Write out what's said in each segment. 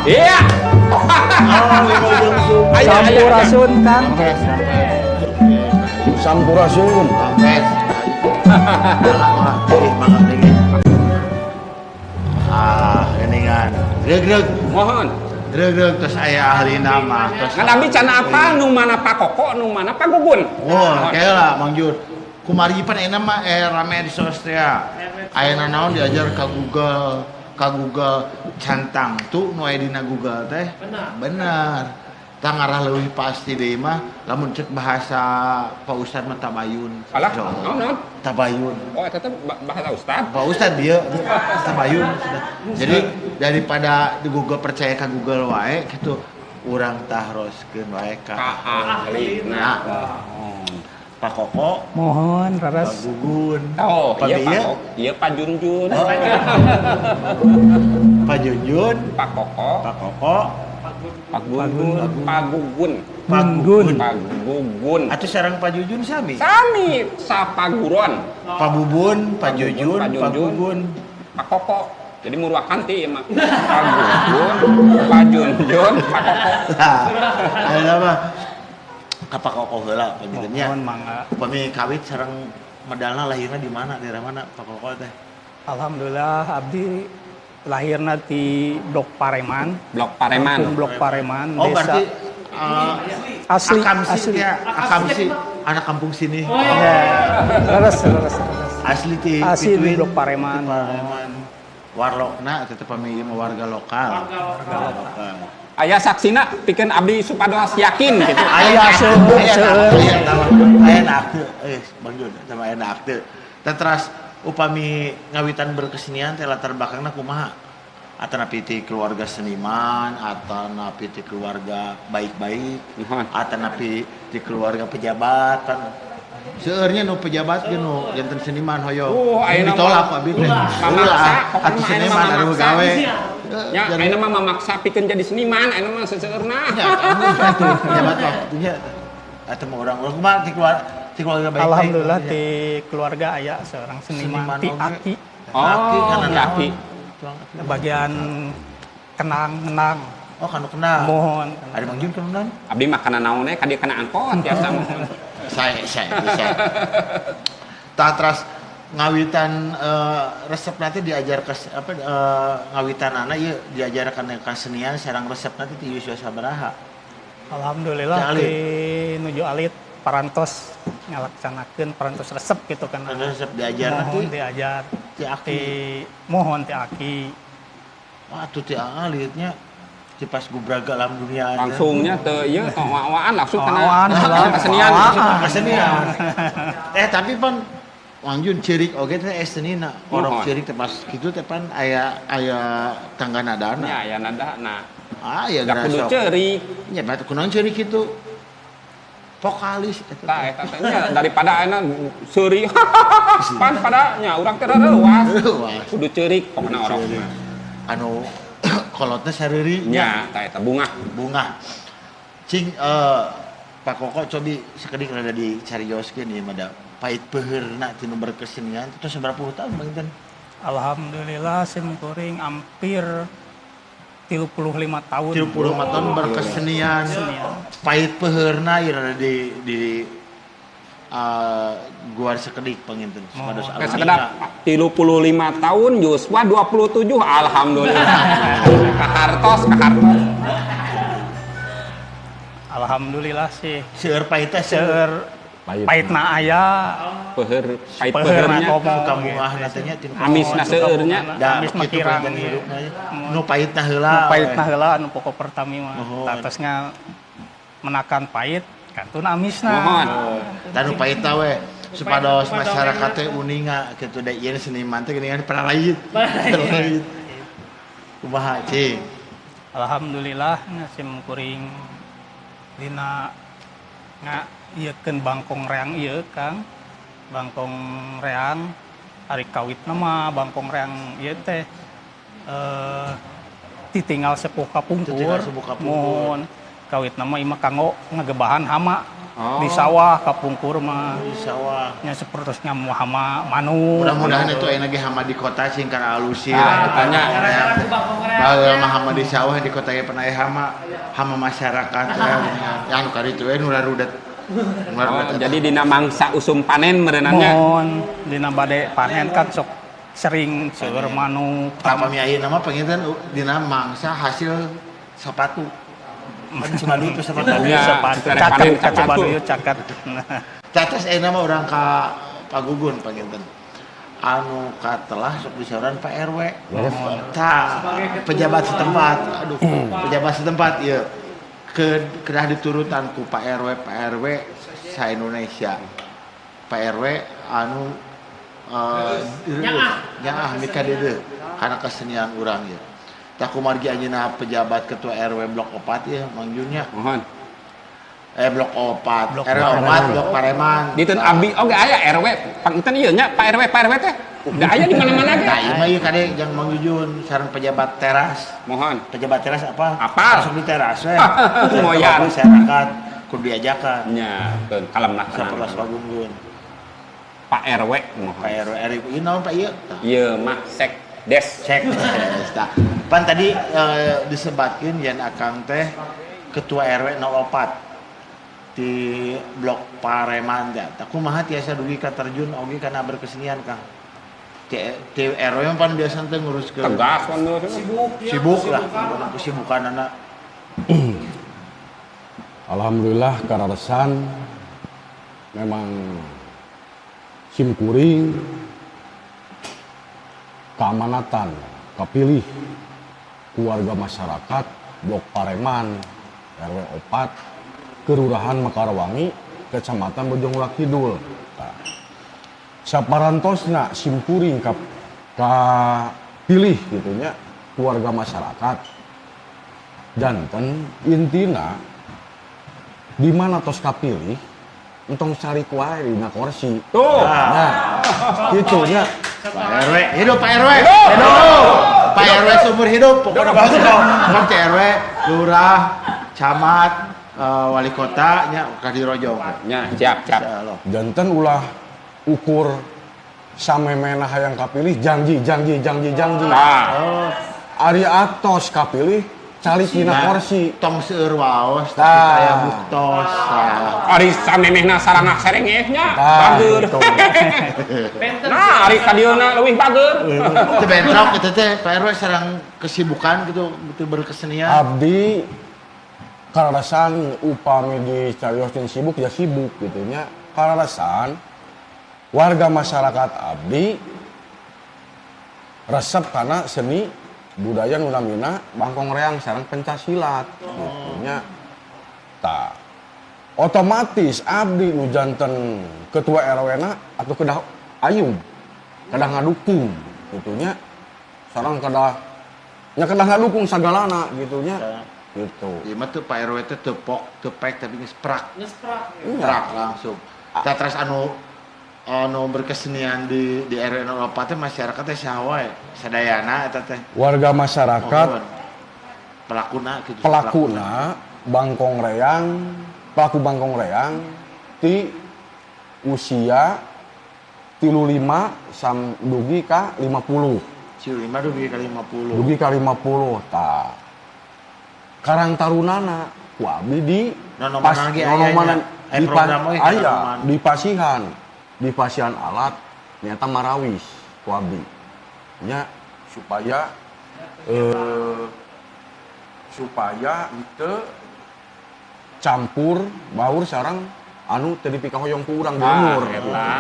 Iya. Aya, aya, aya. Sampurasun, Kang. Sampurasun. Rampes. Eh, mangga deui. Ah, geningan. Reug-reug, Mohon. Reug-reug terus aya ahli nama. Terus Ngan abdi can apal nu mana Pak Koko, nu mana Pak Gugun. Wah, kayak lah Mang Jun. Kumari pan enak mah rame di sosmed. Aya naon diajar ka Google can tangtu nu aya dina Google teh. Benar. Benar. Tah, ngarah leuwih pasti deui mah lamun cek bahasa Pak Ustad mah tabayun. Alah, naon naon? Tabayun. Oh, eta teh bahasa Ustad. Pak Ustad dia tabayun sudah. Jadi daripada di Google, percaya ke Google wae gitu, urang taroskeun wae ka Ka ahli. Nah, Pak Koko, Mohon, Pak raras. Gugun, Oh, Pak iya Pak Bieu, Koko, iya Pak Junjun. Pak Junjun, Pak Koko, Pak Koko, Pak Gugun, Pak Gugun, Pak Gugun. Pak Gugun. Atau sareng Pak Jujun sami? Sami sapaguron, Pak Bubun, Pak Jujun, Pak Pak Junjun. Gugun. Pak Koko. Jadi murwakanti ya mah. Pak Gugun, Pak Junjun, Pak Koko. Nah, ayeuna mah ka Pak Koko heula panggilnya. Mohon, mangga. Upami kawit sareng medalna, lahirna di mana, daerah mana Pak Koko teh? Alhamdulillah, abdi lahirna di Blok Pareman. Blok Pareman. Kampung Blok Pareman, Oh, desa berarti asli Akamsi asli. Ya, Akamsi, anak kampung sini. Ya, leres leres leres. Asli ti Asli di Pituin. Blok Pareman. Di Pareman. Warlokna tetep pami mah warga lokal. Warga lokal. Aya saksina pikeun abdi supados yakin gitu. Aya seueur, aya seueur. Aya nama aya na akte, eh, Bang Jun, sama aya na akte. Teh teras upami ngawitan berkesenian teh latar belakangna kumaha? Atanapi ti keluarga seniman, atanapi ti keluarga baik-baik, Muhun. atanapi ti keluarga pejabat kan. Seueurnya nu pejabat ge nu janten seniman hoyong. Oh, ayeuna ditolak mah ku abdi teh. mamaksa, Ulah, pokokna atuh mah seniman ayeuna anu mamaksa. gawe. Ya, ayeuna mah mamaksa pikeun jadi seniman, ayeuna mah seseueurna. Ya, atuh pejabat waktunya atau mau orang-orang kumaha ti keluarga baik-baik. Alhamdulillah, di keluarga aya seorang seniman, Seniman ti oge. aki. Oh, Aki kana ti naon? aki. Bagian kenang kenang. Oh, kanu kenal. Mohon. Ada Bang Jun kanu naon? Abdi mah kana naon we ka dieu kana angkot biasa mah. Saya. Tah, teras ngawitan resep nanti diajar ke apa, ngawitan ieu diajarkan kesenian sareng resep nanti ti yuswa sabaraha? Alhamdulillah, Ti alit. di nuju alit parantos ngalaksanakeun, parantos resep gitu kan. Resep diajar Mohon, nanti diajar ti aki. Ti, mohon, ti aki. Wah, tuh ti alitnya ti pas gubraga alam dunia aja. Langsungnya teu ieu tong wa-waan langsung kana Wa-waan, langsung kesenian. wa-waan. Kesenian. Eh, tapi pan Mang Jun ceurik oge teh senina. Orok Mohon. Ceurik teh pas kitu teh pan aya aya tangga nadana. Nya aya nada nah. Ah, ya. Da kudu ceurik. Nya batu kunaon ceurik kitu? Vokalis eta. Tah, eta teh nya daripada ayeuna seuri pan pada nya urang teh reuas. Reuas. Kudu ceurik pokona orok mah. Anu kolotna sareuri. Nya tah eta bungah. Bunga. Cing, Pak Koko, cobi sakedik rada dicarioskeun ieu mah da pait peuheurna tinu berkesenian itu seberapa puluh tahun, Bang Inten? Alhamdulillah, sim kuring hampir 35 tahun. 35 tahun berkesenian. Kesenian. Pait peuheurna ieu rada di guar sakedik panginten supados Teh alami. sakedap 35 tahun, yuswa 27, alhamdulillah. Kahartos, kahartos. Alhamdulillah sih. Seueur pahitna, seueur. Seueur Pahit. pahitna aya. Peuheur, pait peuheurna peuheurnya. komo. Suka bungahna teh nya tinu Amisna seueurnya. Da amis mah kitu kirang panginten ieu. hirupna nya. Nu pahitna heula. Nu pahitna heula anu pokok pertami mah. Mohon. Tatosnya menakan pahit kantun amisna. Mohon. Tah, nu pahitna we supados masyarakat teh uninga kitu da ieu seniman teh geuningan paralait. Paralait. Kumaha, cing? Alhamdulillah sim kuring dina nga ieukeun bangkong reang ieu, Kang. Bangkong reang ari kawitna mah bangkong reang ieu teh titinggal sepuh kapungkur. Titinggal sepuh kapungkur. Mun kawitna mah ieu mah kanggo ngagebahan hama. Oh. Di sawah kapungkur mah. Di sawah. Nya sapertosnya hama manuk. Mudah-mudahan itu aya ge hama di kota sing kana alusir. Ah, tanya. Gara-gara ku bangkong reang. Baheula mah hama di sawah, di kota ge pernah aya hama, hama masyarakat ya. Yang nu kaditu we nu rarudet. Nu Oh, rarudet. jadi dina mangsa usum panen merenannya. Mohon dina bade panen kan sok sering seueur manuk. Tah, pami ayeuna mah panginten dina mangsa hasil sepatu. Kan Cibaduy itu sepatu. Ya, Sepatu. secara Caket panen ka sepatu. Cibaduy caket. Catas ayeuna mah urang ka Pagugun panginten. Anu katelah sok disauran Pak RW. Tah, pejabat setempat. Aduh, pejabat setempat ieu. Ke kedah diturutan ku Pak RW, Pak RW sa Indonesia. Pak RW anu Nyaah. nyaah mikadeudeuh kana kesenian urang ieu. Tah, kumargi anjeunna pejabat ketua RW Blok 4 ieu, Mang Junnya. Mohon. Eh, Blok 4, Blok RW 4 Blok Pareman. Diteun abi oge aya RW, panginten ieu nya Pak RW, Pak RW teh. Da aya di mana-mana ge. Nah, ieu mah ieu kade jang Mang Jujun sareng pejabat teras. Mohon. Pejabat teras apa? Apal. Masuk di teras we. Moyan. Masyarakat kudu diajakan. Nya, keun kalem lah tenang. Sapertos Pagugun. Pak RW mohon. Pak RW RW ieu naon Pak ieu? Ieu mah sekdes. Cek. Tah. Pan tadi disebatkeun yen Akang teh ketua RW 04 di Blok Pareman teh. Tah, kumaha tiasa dugi ka terjun oge kana berkesenian, Kang? Di RW mah pan biasa teh nguruskeun Tegas kan dulu. Sibuk ya. Sibuk lah, kesibukan. Kesibukan anak. Alhamdulillah kararesan memang simkuring keamanatan kapilih keluarga masyarakat Blok Pareman RW 4 Kelurahan Mekarwangi, Kecamatan Bojongloa Kidul. Tah. Saparantosna simkuring ka kapilih gitu nya keluarga masyarakat, janten intina di mana tos kapilih entong cari wae dina kursi. Tuh. Nah, gitu nya. Pak RW, hidup Pak RW. Hidup. Pak RW seumur hidup. Pokoknya bagus kok. Kan RW, lurah, camat, wali kota nya ka dirojong. Nya, siap, siap. Insyaallah. Janten ulah ukur samemena hayang kapilih janji janji janji janji. Nah, Oh, Ari atos kapilih calik dina nah, kursi. Tong seueur waos tapi Tah. aya buktos. Tah. Ari samemehna sarangah serengeh nya, Tah, bager. gitu. Benten. Nah, ari ka dieuna leuwih bager. Teu bentrok itu teh Pak RW sareng kesibukan gitu betul berkesenian. Abdi karasan upami dicarioskeun sibuk ya sibuk gitu nya. Karasan warga masyarakat abdi resep karena seni budaya nu namina bangkong reang sareng pencak silat gitu nya. Tah, otomatis abdi nu janten ketua RW na atau kedah ayub, kedah ngadukung gitu nya, sareng kedah nya kedah ngadukung sagalana gitu nya gitu. Ieu mah tuh Pak RW teh teu pok, teu pek tapi geus prak. Ngesprak. Prak langsung. Tah, terus anu anu berkesenian di RW 04 teh masyarakat teh saha wae? Sadayana eta teh. Warga masyarakat. Mohon. Pelakuna gitu. Pelakuna bangkong reang, pelaku bangkong reang ti usia 35 sam dugi ka 50. 35 dugi ka 50. Dugi ka 50. Tah, Karang Tarunana ku abdi di Nonomanan ge aya nonomanan nya. Aya di program oge aya nonoman. di pasihan alat nyata marawis ku abdi nya supaya itu campur baur sareng anu teu dipikahoyong ku urang di Ah, umur. eta.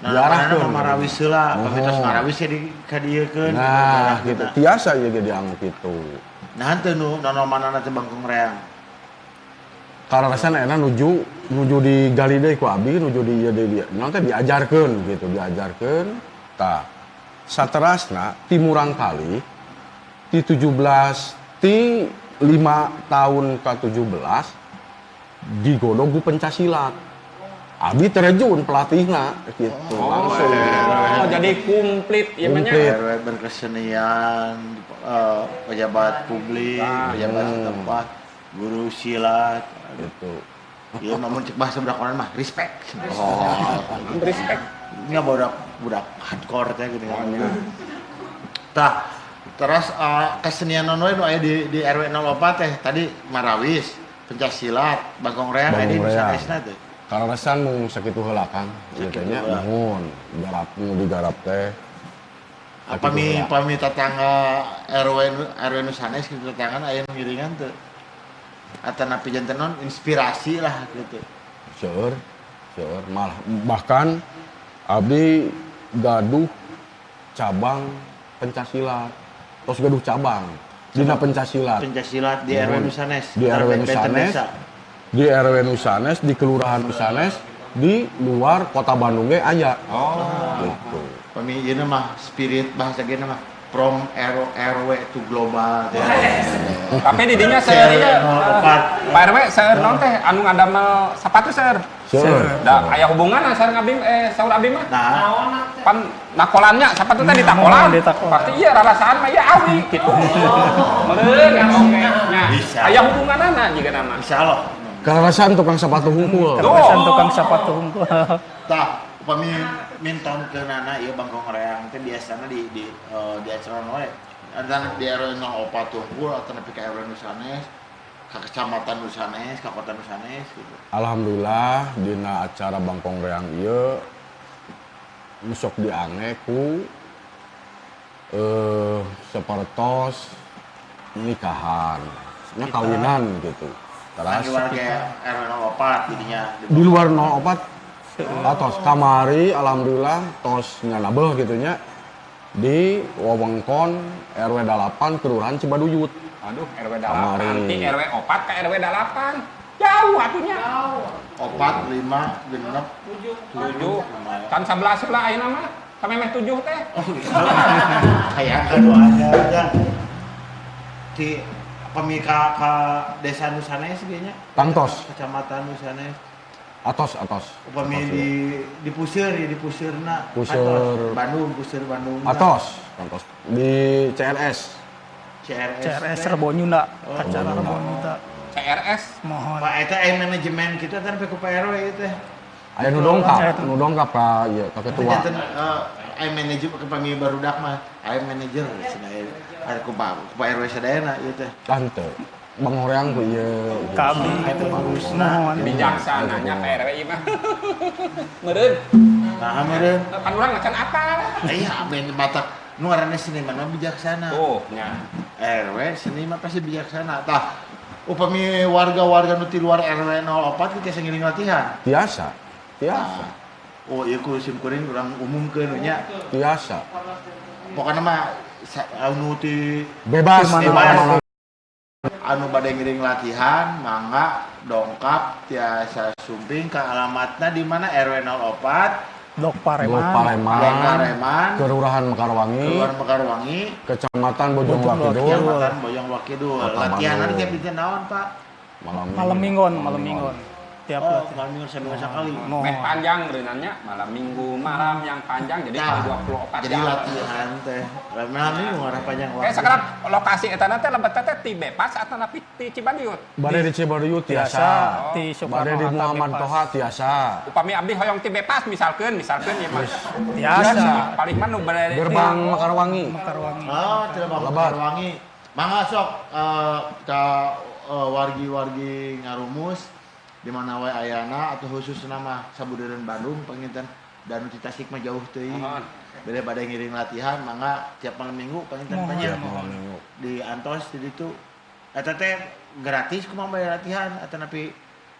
Nah, Diarahkeun. mana marawis heula, Oh. pami tos marawis ya di kadieukeun. Nah, gitu. Tiasa ieu ge dianggo kitu. Nah, teu nu nonomanana teh bangkong reang. Karasan enak nuju nuju digali deui ku abdi, nuju di ieu deui di naon teh diajarkeun gitu, diajarkeun. Tah, saterasna ti murangkalih ti 17 ti 5 tahun ke 17 digodog ku pencak silat. Abdi terjun pelatihna gitu langsung. Oh, jadi komplit ieu mah nya. Komplit. RW berkesenian, pejabat publik, pejabat setempat, guru silat. Gitu. Iya, namun cek bahasa budak orang mah respect. Oh, Respect. ini budak budak hardcore teh gini kan. Tah, terus kesenian naon we nu aya di RW 04 teh tadi Marawis, pencak silat, Bangkong Reang aya di Bangkong Reang. sanesna teh. Kaleresan mung sakitu heula Kang. Ieu teh nya Sakitu heula. nuhun garap nu digarap teh. Apa mi pami tetangga RW RW nu sanes kitu tetangga aya nu ngiringan teu? Atanapi janten naon inspirasi lah gitu. Seueur, seueur malah bahkan abdi gaduh cabang pencak silat. Tos gaduh cabang dina pencak silat. Pencak silat di RW nu sanes. Di RW Benten nu sanes. desa. Di RW nu sanes, di kelurahan nu sanes, di luar kota Bandung ge aya. Oh. Gitu. Pami ieu mah spirit bahasa ge mah from RW to global teh. Tapi di dinya seueur ieu. 04. Pak RW seueur naon teh anu ngadamel sepatu seueur. Seueur. Da aya hubungan sareng abdi saur abdi mah. Nah, Pan nakolannya sepatu teh ditakolan. Ditakolan. Pasti iya rarasaan mah ieu awi gitu. Meureun oke. Nya. Bisa. Aya hubunganana jiga nama. insyaallah. Kaleresan tukang sepatu hungkul. Kaleresan tukang sepatu hungkul. Tah, upami minton ke nana ieu Bangkong Reang teh biasana di acara wae. Ada di RW 04 tunggul atau nepi ka RW nu sanes, ka kecamatan nu sanes, ka kota nu sanes gitu. Alhamdulillah dina acara Bangkong Reang ieu nu sok diange ku sapertos nikahan, nya kawinan gitu. Kan Terus di luar kayak RW 04 jadinya. di luar 04 atos kamari alhamdulillah tos nyanabeuh gitu nya di wewengkon RW 8 Kelurahan Cibaduyut. Aduh, RW 8, Kamari. ti RW 4 ke RW 8. Jauh atunya. 4, 5, 6, 7. Kan 11 lah ayeuna mah. Sampai meh 7 teh. Oh, gitu. Kayak doanya aja. Di pami ka desa nu sanes ge nya, Tangtos, kecamatan nu sanes. atos atos. Upami Atos, di puseur ya di puseurna. Puseur. Atos. Bandung, puseur Bandung. Atos, atos di CRS. CRS. CRS Rebo Nyunda, acara Rebo Rebo Nyunda. CRS. Mohon. Pak eta aya manajemen kita kan ku Pak RW ieu teh. Aya nu dongkap, nu dongkap ka ieu ka ketua. Janten aya manajemen ke pami barudak mah, aya manajer cenah aya aya ku Pak RW sadayana ieu teh. Tante, Bang Horeang ku ieu. Ka abdi Aya gitu. pengurusna. Mohon. Bijaksananya Pak RW ieu mah. Meureun. Nah, meureun. Kan urang macan apal. Iya, ben batak nu ngaranna seniman mah bijaksana. Tuh, nya. RW seni mah pasti bijaksana. Tah, upami warga-warga nu ti luar RW 04 kita ngiring latihan. Tiasa, tiasa, Oh, ieu ku sim kuring urang umumkeun nya. tiasa. Pokokna mah anu ti Bebas, Di di mana? mana-mana. Anu bade ngiring latihan mangga dongkap tiasa sumping ke alamatna di mana RW 04 Blok Blok Pareman. Pareman, Blok Pareman, Kelurahan Mekarwangi, Kelurahan Mekarwangi, Kecamatan Bojong Bojong Kidul, Kecamatan Bojong Kidul. Kota Latihan Bandung. tiap dinten naon, Pak? Malam minggon, malam minggon. Tiap Oh, latihan. malam minggu seminggu sekali. Meh Mohon. panjang berenangnya malam minggu malam yang panjang jadi Nah, 24 jadi jam. latihan teh. Malam minggu ngarah panjang waktu. Kayak sekarang lokasi eta teh lebet teh ti Bepas atau napi ti Cibaduyut. Bade di Cibaduyut tiasa. Tiasa, di Soekarno Bade di Hatta Muhammad bebas. Toha tiasa. Upami abdi hoyong ti Bepas misalkeun misalkeun ieu mah. Tiasa. Paling mah nu bade Gerbang Mekarwangi. Mekarwangi. Oh, tidak Bang Lebat. Mekarwangi. Mangga sok ka wargi-wargi ngarumus di mana wae ayana atau khusus nama sabudeureun Bandung panginten dan ti Tasik mah jauh teuing. Mohon. Bade bade ngiring latihan mangga tiap malam minggu panginten Mohon. banyak Tiap malam minggu. di antos di ditu. Eta teh gratis kumaha bayar latihan atau napi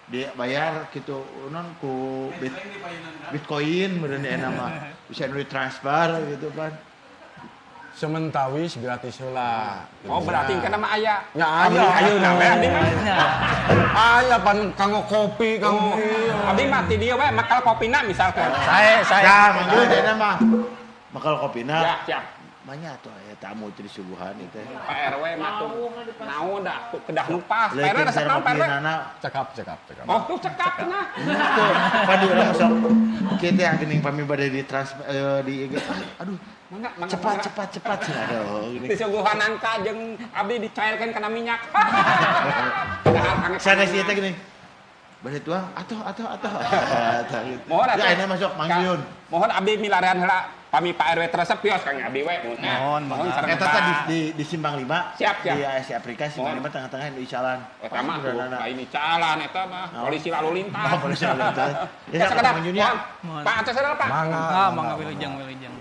dibayar gitu non ku bitcoin meureun enak mah bisa nu transfer gitu kan. Sementawis gratis heula. Oh, berarti kana mah aya. Ya aya. Ayeuna we abdi mah. Aya pan kanggo kopi kanggo Oh, ieu. abdi mah ti dieu we makal kopina misalkeun. Saya Ya, manjur dena mah. Makal kopina. Ya, siap. Banyak tuh aya tamu teu disuguhan ieu teh. Pak RW mah tuh naon dah kedah nu pas. Pak RW Leukeun resep sareng naon Pak RW? kopinana. Cekap, cekap, cekap. Oh, tuh cekap cenah. Tuh, padu urang sok kieu teh geuning pami bade di transfer di IG. Aduh, Mangga, mangga, cepat mangga. cepat cepat cenah aduh gini. Disuguhan nangka jeung abdi dicairkeun kana minyak. Padahal anget. Sanes ieu teh geuning. Bade tuang atuh atuh atuh. Tah gitu. Mohon Ya atuh. ayeuna masuk Mang Kang, Yun. Mohon abdi milarian heula pami Pak RW teu resep wios Kang abdi we. Mohon, Mohon mangga. sareng Eta Pak. teh di Simpang 5. Siap, siap. Di ASC Afrika Simpang Mohon. 5 tengah-tengah di Icalan. Eta mah tuh, lain icalan eta mah, Oh. polisi lalu lintas. Oh, polisi lalu lintas. Ya, Ya, sekedap. Mang Yun ya. Mohon. Mohon. Pak, atas heula, Pak. Mangga. Ah, mangga wilujeng wilujeng.